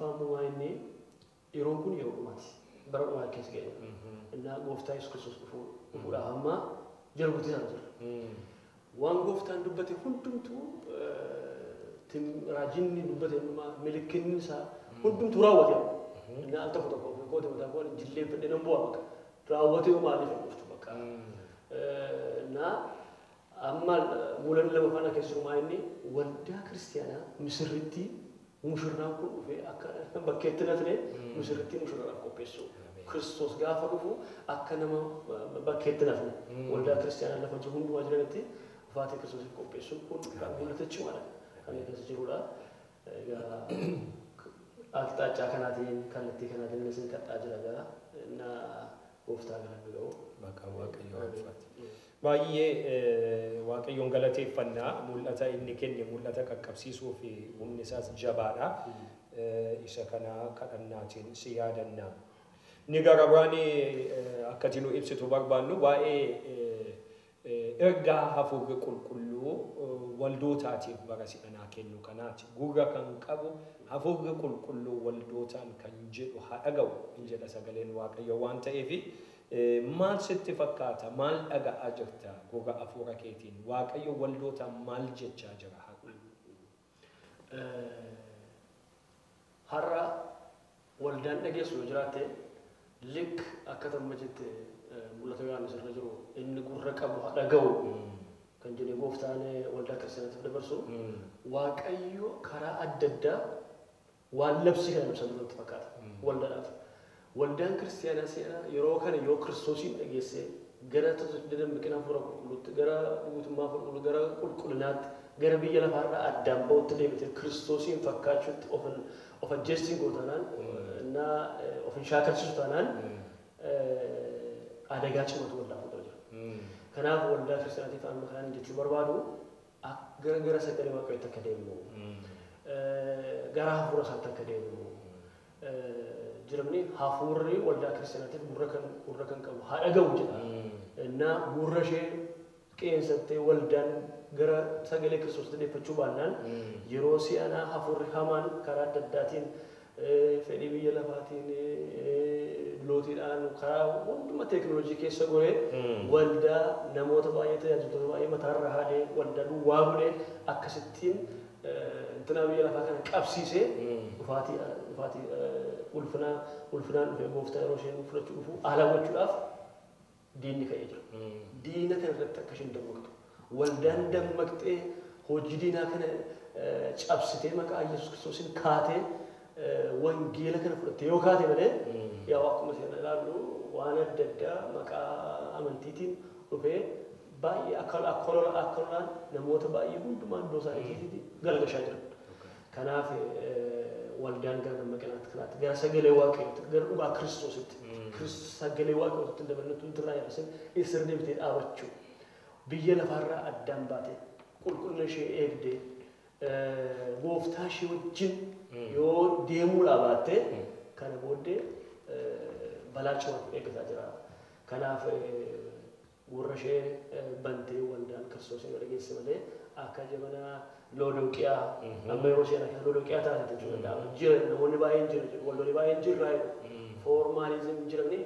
Lammaffaa immoo inni yeroon kun yeroo dhumaati. Bara dhumaa keessa ga'e. Innaa gooftaa Yesuus Kiristoos dhufuudhaaf amma jala bultii sana jira. Waan gooftaan dubbate hundumtuu, raajinni dubbate hundumaa, milikinni isaa hundumtuu raawwate. Innaa al tokko tokko kooti mataa koo jilleeffadhee nan bu'aa bakka. Raawwatee yoo maaliif hin dhuftu bakka. Innaa amma mul'anni lamaffaan keessa jiru maa inni waldaa kiristiyaanaa misirrittii mushurraan kun dhufee akka bakkeetti nafne misirrittii mushurraadhaaf qopheessu. Kiristoos gaafa dhufu akka nama bakkeetti nafne waldaa kiristiyaanaa lafa jiru hundumaa jiranitti dhufaatii Kiristoosiif qopheessuun kun kan mul'ata cimaadha kan keessa jirudha. Egaa aqxaachaa kanaatiin kallattii kanaatiin isin kadhaa jira egaa innaa gooftaa galanni ga'u. Maqaan Waaqayyoo ulfaatu. Baay'ee Waaqayyoon galateeffannaa. Mul'ata inni kenne mul'ata qaqqabsiisuu fi humni isaas jabaadha. Isa kana kadhannaatiin si yaadannaa. Inni gara biraan akka ati nu ibsitu barbaannu waa'ee ergaa hafuurri qulqulluu waldootaatiif bara si'anaa kennu kanaati. Gurra kan qabu hafuurri qulqulluu waldootaan kan jedhu haa dhaga'u hin jedha sagaleen Waaqayyoo waan ta'eef, maal sitti fakkaata? Maal dhaga'aa jirta gurra hafuura keetiin? Waaqayyo waldootaan maal jechaa jira har'a? Har'a waldaan dhageessu yoo jiraatte, lik akka tamma jette mul'ata Yohaannis irra jiru inni gurra qabu haa dhaga'u kan jedhee gooftaan waldaa kiristaanaatiif dabarsu, Waaqayyo karaa adda addaa waan labsii kana labsan natti fakkaata waldaadhaaf. Waldaan kiristaanaa seenaa yeroo kana yoo Kiristoosiin dhageesse gara dammaqina hafuura qulqulluutti, gara guutummaa hafuura qulqulluu, gara qulqullinaatti, gara biyya lafaarraa addaan ba'utti deebite Kiristoosiin fakkaachuutti of ajjeestiin gootaanaan innaa of hin shaakalchisu taanaan adagaa cimatu waldaa fuuldura jira. Kanaaf waldaa kiristaanaatiif amma kanaan jechuu barbaadu gara sagalee Waaqayyootti akka deemnu, gara hafuura isaatti akka deemnu jiramni hafuurri waldaa kiristaanaatiif gurra kan qabu haa dhaga'u jedha. Innaa gurra ishee qeensattee waldaan gara sagalee Kiristoositti deeffachuu baannaan yeroo si'anaa hafuurri hamaan karaa adda addaatiin, fedhii biyya lafaatiin, lootiidhaan, karaa hunduma teekinooloojii keessa goree waldaa namoota baay'ee, tajaajiltoota baay'ee mataarra haadee, waldaa duwwaa godhee, akkasittiin intinaa biyya lafaa kana qabsiisee dhufaatii ulfinaan dhufee gooftaa yeroo isheen fudhachuu dhufu haala gochuudhaaf diinni ka'ee jira. Diina kana irratti akka isheen dammaqxu. Waldaan dammaqxee hojii diinaa kana cabsitee maqaa Yesuus Kiristoosiin kaatee wangeela kana fudhattee yoo kaate malee, yaa akkuma seenaa ilaallu waan adda addaa maqaa amantiitiin dhufee baay'ee akka lolaan namoota baay'ee hundumaa iddoo isaaniitii galagashaa jiran. Kanaaf waldaan gara dammaqinaatti kanaatti, gara sagalee Waaqayyootti, gara dhugaa Kiristoositti, sagalee Waaqayyootti hin dabalatu irraa yaadasin sirni bitee dhaabachuu, biyya lafaarraa addaan baate, qulqullina ishee eegdee gooftaa ishee wajjin yoo deemuudhaa baatte kana booddee balaa cimaatu eeggataa jira. Kanaaf gurra ishee bantee waldaan Kiristoosiin yoo dhageesse malee akka jabana Loodooqiyaa, amma yeroo seenaa keessa Loodooqiyaa taate jechuu danda'ama. Jira, namoonni baay'een jira jedhu, waldoonni baay'een jirra jedhu. Formalism jiramni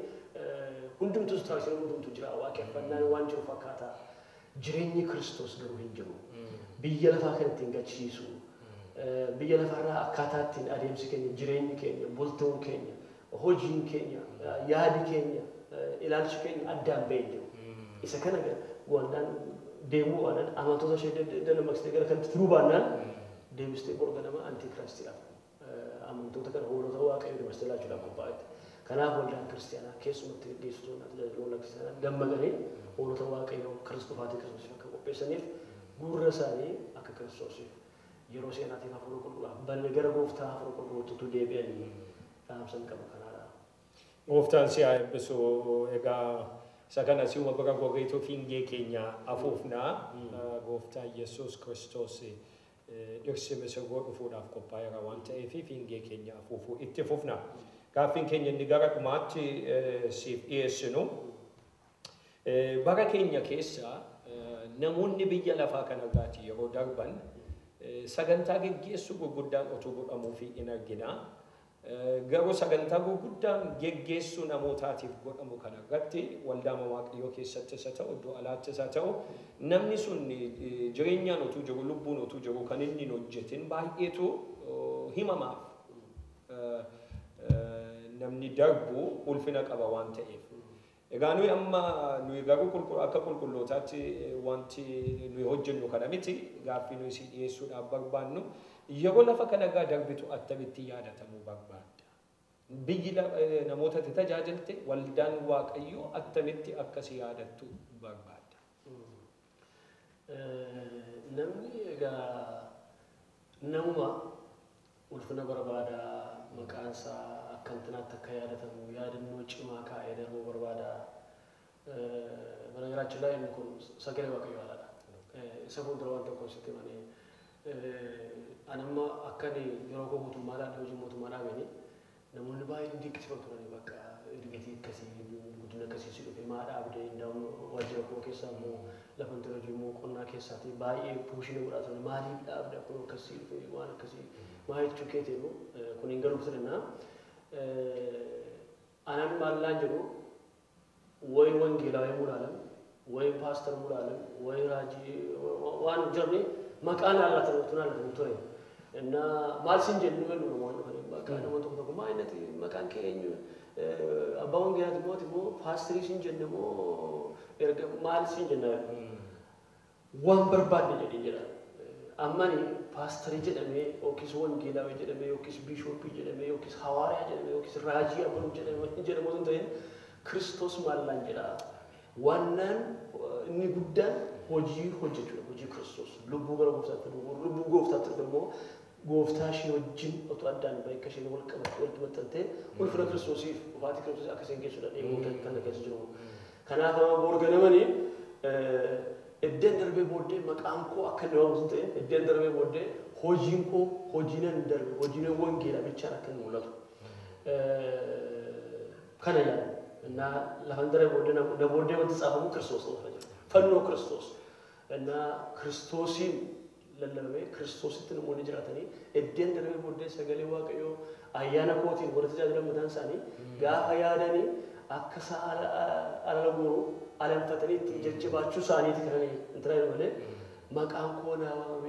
hundumtuu, structure hundumtuu jira, waaqeffannaan waan jiru fakkaata. Jireenyi Kiristoos garuu hin jiru. Biyya lafaa kan ittiin gachiisu. Biyya lafaarraa akkaataa ittiin adeemsi keenya, jireenyi keenya, bultoon keenya, hojiin keenya, yaadi keenya, ilaalchi keenya addaan ba'ee jiru. Isa kana waldaan deemuu baannaan, amantoota ishee dammaqsitee gara kanatti fiduu baannaan, deebistee bor ganama antichristiidhaaf amantoota kana hoolota Waaqayyoo dabarsitee laachuudhaaf qophaa'etti. Kanaaf waldaan kiristaanaa, keessumatti gaggeessitoonni tajaajila waldaa kiristaanaa, dammaqanii hoolota Waaqayyoo dhufaatii Kiristoosiif akka qopheessaniif, gurra isaanii akka Kiristoosiif yeroo seenaatiif hafuura qulqullaaf banne gara gooftaa hafuura qulqulluutti deebi'anii dhaamsan qabu kanaadha. Gooftaan si haa eebbisu. Egaa isa kana si'uma bira gogeetu fiingee keenya afuufnaa. Gooftaan Yesuus Kiristoos dhirsi misirroo dhufuudhaaf qophaa'eera waan ta'eef fiingee keenya afuufuu itti fufna. Gaaffiin keenya inni gara dhumaatti siif dhiyeessinu, bara keenya keessa namoonni biyya lafaa kanarraati yeroo darban sagantaa geggeessuu gurguddaan utuu godhamuufi in argina. Garuu sagantaa gurguddaan geggeessuu namootaatiif godhamu kana irratti waldaa Waaqayyoo keessattis haa ta'u iddoo alaattis haa ta'u namni sun jireenyaan utuu jiru lubbuun utuu jiru kan inni hin hojjetin baay'eetu himamaaf. Namni darbu ulfina qaba waan ta'eef. Egaa nuyi amma nuyi garuu akka qulqullootaatti wanti nuyi hojjennu kana miti gaaffii nuyi si dhiyeessuudhaaf barbaannu yeroo lafa kanarraa darbitu attamitti yaadatamuu barbaadda. Biyyi namoota itti tajaajilte waldaan Waaqayyoo attamitti akkasi yaadattu barbaadda. Namni egaa namuma ulfina barbaada, maqaan isaa akka intinaatti akka yaadatamu yaadannoo cimaa kaa'ee darbuu barbaada. በነገራችን ላይ inni kun sagalee Waaqayyoo alaadha. Isa fuuldura waan tokko sitti himanii anamma akka ani yeroo koo mootummaadhaan hojii mootummaa dhaabanii namoonni baay'een dinqisiifatu turanii bakka ergatii akkasii guddina akkasii si dhufe maa dhaabdee ndaa'uun waajjira koo keessaa immoo lafa intala hojii immoo qonnaa keessaatii baay'ee puushina godhaa turan maaliif dhaabde kun akkasii dhufe waan akkasii maa jechuu keetii immoo kun hin galuuf turennaa. Anaan maallaan jedhu ወይ ወንጌላዊ ሙላለም ወይ ፓስተር ሙላለም ወይ ራጂ waan jirni maqaan allaatan tunaan ture እና maal sin jennu jedhu namoonni dhufanii maqaa namoonni tokko tokko maa innati maqaan kee eenyu abbaa wangeelaati moo immoo paasterii sin jenne moo erga maal sin jenna waan barbaadne jedhee jedha. Ammani paasterii jedhamee yookiis wangeelaawii jedhamee yookiis biishooppii jedhamee yookiis hawaariyaa jedhamee yookiis raajii amanuu jedhamee jedhamu osoo hin ta'in Kiristoos maallaan jedha. Wannaan inni guddaan hojii hojjechuudha. Hojii Kiristoos lubbuu gara gooftaatti dhufu lubbuu gooftaatti dhufe immoo gooftaa ishee wajjin otoo addaan bahee akka isheen wal qabatte walitti maxxantee ulfina Kiristoosiif dhufaatii Kiristoos akka isheen geessudha dheebuu kana keessa jiru. Kanaaf amma boorganamanii iddeen darbee booddee maqaan koo akka inni waamamu hin ta'in iddeen darbee booddee hojiin koo hojiinan darbe hojiinan wangeelaa bichaan akka inni mul'atu. Kana yaadu. እና ለፈንደረ ቦደና ለቦደ ወንተጻፈሙ ክርስቶስ ነው ፈጀ ፈኖ ክርስቶስ እና ክርስቶሲን ለለበ ክርስቶስትን ሞን ጅራተኒ እደን ደረበ ቦደ ሰገሌ ዋቀዮ አያና ኮቲን ወደ ተጃጅለ መታንሳኒ ጋፋ ያዳኒ አከሳ አለጎሩ አለምፈተኒ ጀጀባቹ ሳኒ ተከረኒ እንትራ ይወለ መቃን ኮና ዋሜ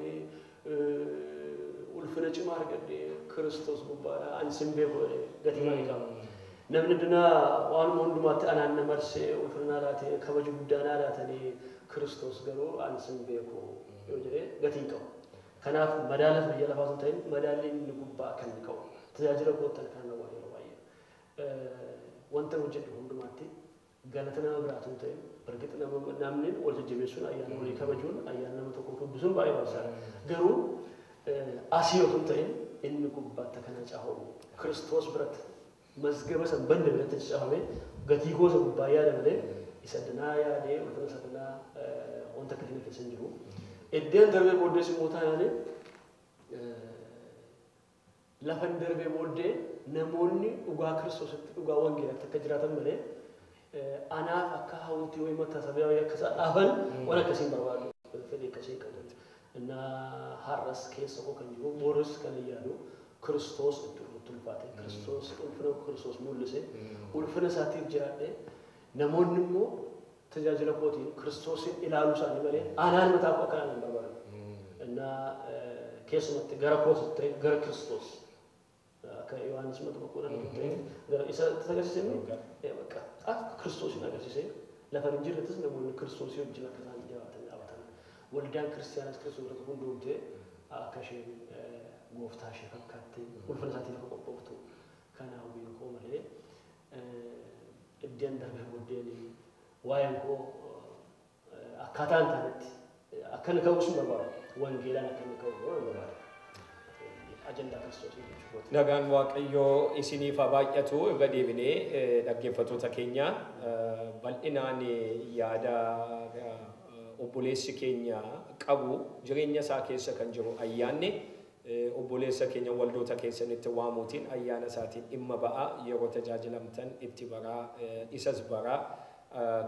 ulfina cimaa argadhe ክርስቶስ ጉባራ አንስም ቤቦለ ገቲማ ይቃም namni dinaa waanuma hundumaatti anaan na marsee ulfina laatee kabaja guddaa naa laatanii Kiristoos garuu ani sin beeku yoo jedhee gatii hin qabu. Kanaaf madaala biyya lafaa osoo hin ta'in madaalli inni gubbaa kan inni qabu. Tajaajila koottan kan nama yeroo baay'ee. Wanta hojjedhu hundumaatti galata nama biraatu hin ta'in bargixi namni wal jajjabeessuun ayyaana walii kabajuun ayyaana nama tokko dubbisuun baay'ee barbaachisaadha. Garuu asii otoo hin ta'in inni gubbaatti akkana caafamu Kiristoos biratti መዝገበ ሰንበን ብለህ ተጻፈ ገቲ ጎዘ ጉባያ ለበለ ይሰድና ያዴ ወልፈነ ሰድና ወንተ ከፊነ ከሰንጅሩ እደን ደርቤ ቦዴ ሲሞታ ያኔ ለፈን ደርቤ ቦዴ ነሞኒ ኡጋ ክርስቶስ ኡጋ ወንጌል ተከጅራተን መለ አናፍ አካ ሀውቲ ወይ መታሰቢያው ያከሳ አፈን ወለ ከሲን በርባሉ ፈዲ ከሲን ከደን እና ሐረስ ከሰቆ ከንጅሩ ቦርስ ከንያሉ ክርስቶስ tulfaate Kiristoos ulfina Kiristoos mul'ise ulfina isaatiif jiraadhe namoonni immoo tajaajila kootiin Kiristoosin ilaaluu isaanii malee anaan mataa koo akkanaan hin barbaadu. እና keessumatti gara kootu ta'e gara Kiristoos akka Yohaannis Maxmuquudhaan ta'e gara isa agarsiise bakka akka Kiristoosin agarsiise lafa hin jirrettis namoonni Kiristoosii wajjin akka isaan jabaatan dhaabatan waldaan kiristiyaanas Kiristoos irratti hundoomte akka isheen gooftaa ishee fakkaattee ulfina isaatiif akka qophooftu kana hawwiin koo malee iddeen darbee booddeen waa'een koo akkaataa hin taanetti akka inni ka'us hin barbaadu wangeelaan akka inni ka'u hin barbaadu. Ajandaa Kiristoos jechuudha. Nagaan Waaqayyoo isiniif haa baay'atu irra deebinee dhaggeeffattoota keenya bal'inaan yaada obboleessi keenya qabu jireenya isaa keessa kan jiru ayyaanni obboleessa keenya waldoota keessanitti waamuutiin ayyaana isaatiin dhimma ba'a yeroo tajaajilamtan itti baraa isas baraa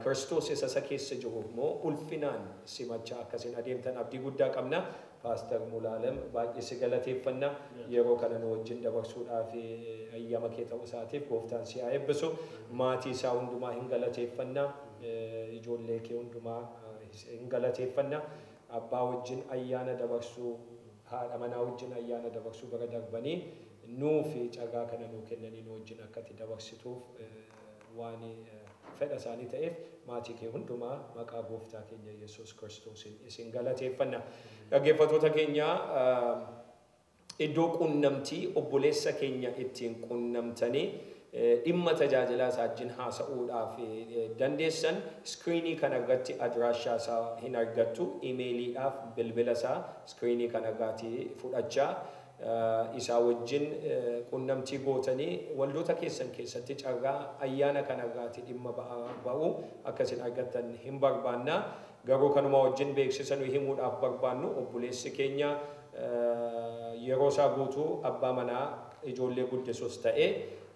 Kiristoos isa isa keessa jiru immoo ulfinaan simachaa akkasiin adeemtan abdii guddaa qabna. Paaster Mulaalem baay'ee si galateeffanna yeroo kana nu wajjin dabarsuudhaaf ayyama kee ta'uu isaatiif gooftaan si haa eebbisu. Maatii isaa hundumaa hin galateeffanna, ijoollee kee hundumaa hin galateeffanna. Abbaa wajjin ayyaana dabarsuu, haadha manaa wajjin ayyaana dabarsuu bara darbanii nuuf carraa kana nuu kennanii nu wajjin akka itti dabarsituuf waan fedha isaanii ta'eef maatii kee hundumaa maqaa gooftaa keenya Yesuus Kiristoosiin isin galateeffanna. Dhaggeeffattoota keenya, iddoo quunnamtii obboleessa keenya ittiin quunnamtanii dhimma tajaajilaa isaa wajjin haasa'uudhaaf dandeessan iskiriinii kana irratti adiraashaa isaa hin argattu. Imeeliidhaaf bilbila isaa iskiriinii kana irratti fudhachaa isaa wajjin quunnamtii gootanii waldoota keessan keessatti carraa ayyaana kana irratti dhimma ba'u akkasin argattan hin barbaanna. Garuu kanuma wajjin beeksisa nu himuudhaaf barbaannu obboleessi keenya yeroo isaa guutuu abbaa manaa ijoollee guddisus ta'e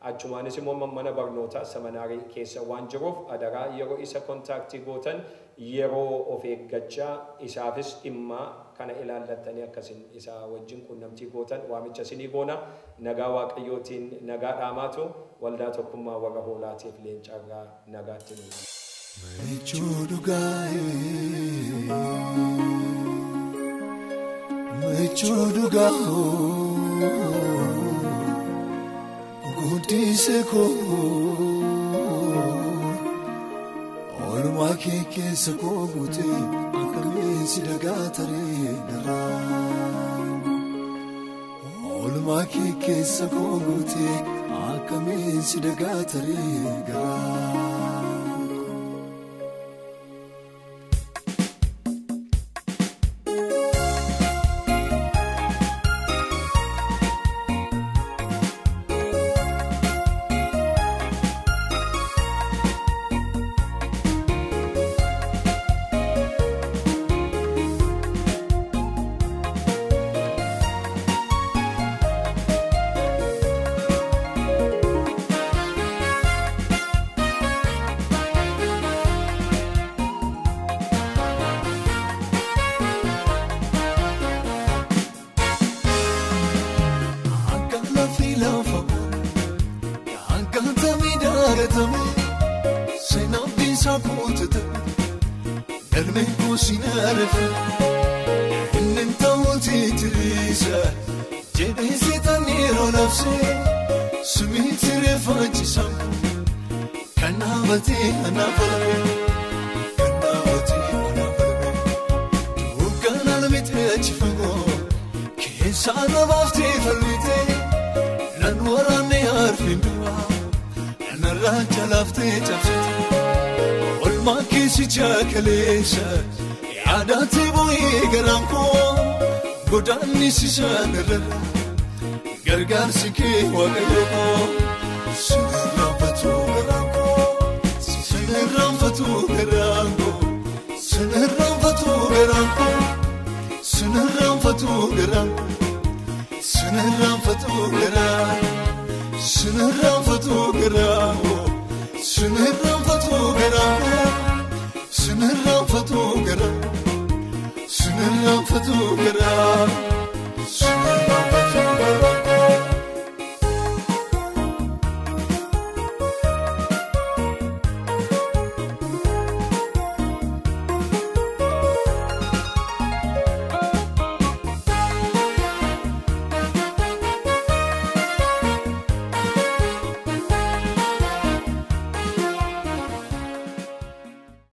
achumaanis immoo mana barnootaa seminaarii keessa waan jiruuf adaraa yeroo isa kontaaktii gootan yeroo of eeggachaa isaafis dhimma kana ilaallattanii akkasin isa wajjin quunnamtii gootan waamicha isinii goona. Nagaa Waaqayyootiin nagaa dhaamaatu waldaa tokkummaa warra hoolaatiif leencarraa nagaatti nu. Michuu dhugaa'ee, michuu dhugaa'oo, guddise koo, oolmaa kee keessa koo guutee akkamiin si dagaa taree daraa. Oolmaa kee keessa koo guutee akkamiin si dagaa taree garaa. Gargaarsi kee Waaqayyo koo, sinirraanfatu garaan koo, sinirraanfatu garaan koo, sinirraanfatu garaan koo, sinirraanfatu garaan koo, sinirraanfatu garaan, sinirraanfatu garaan koo, sinirraanfatu.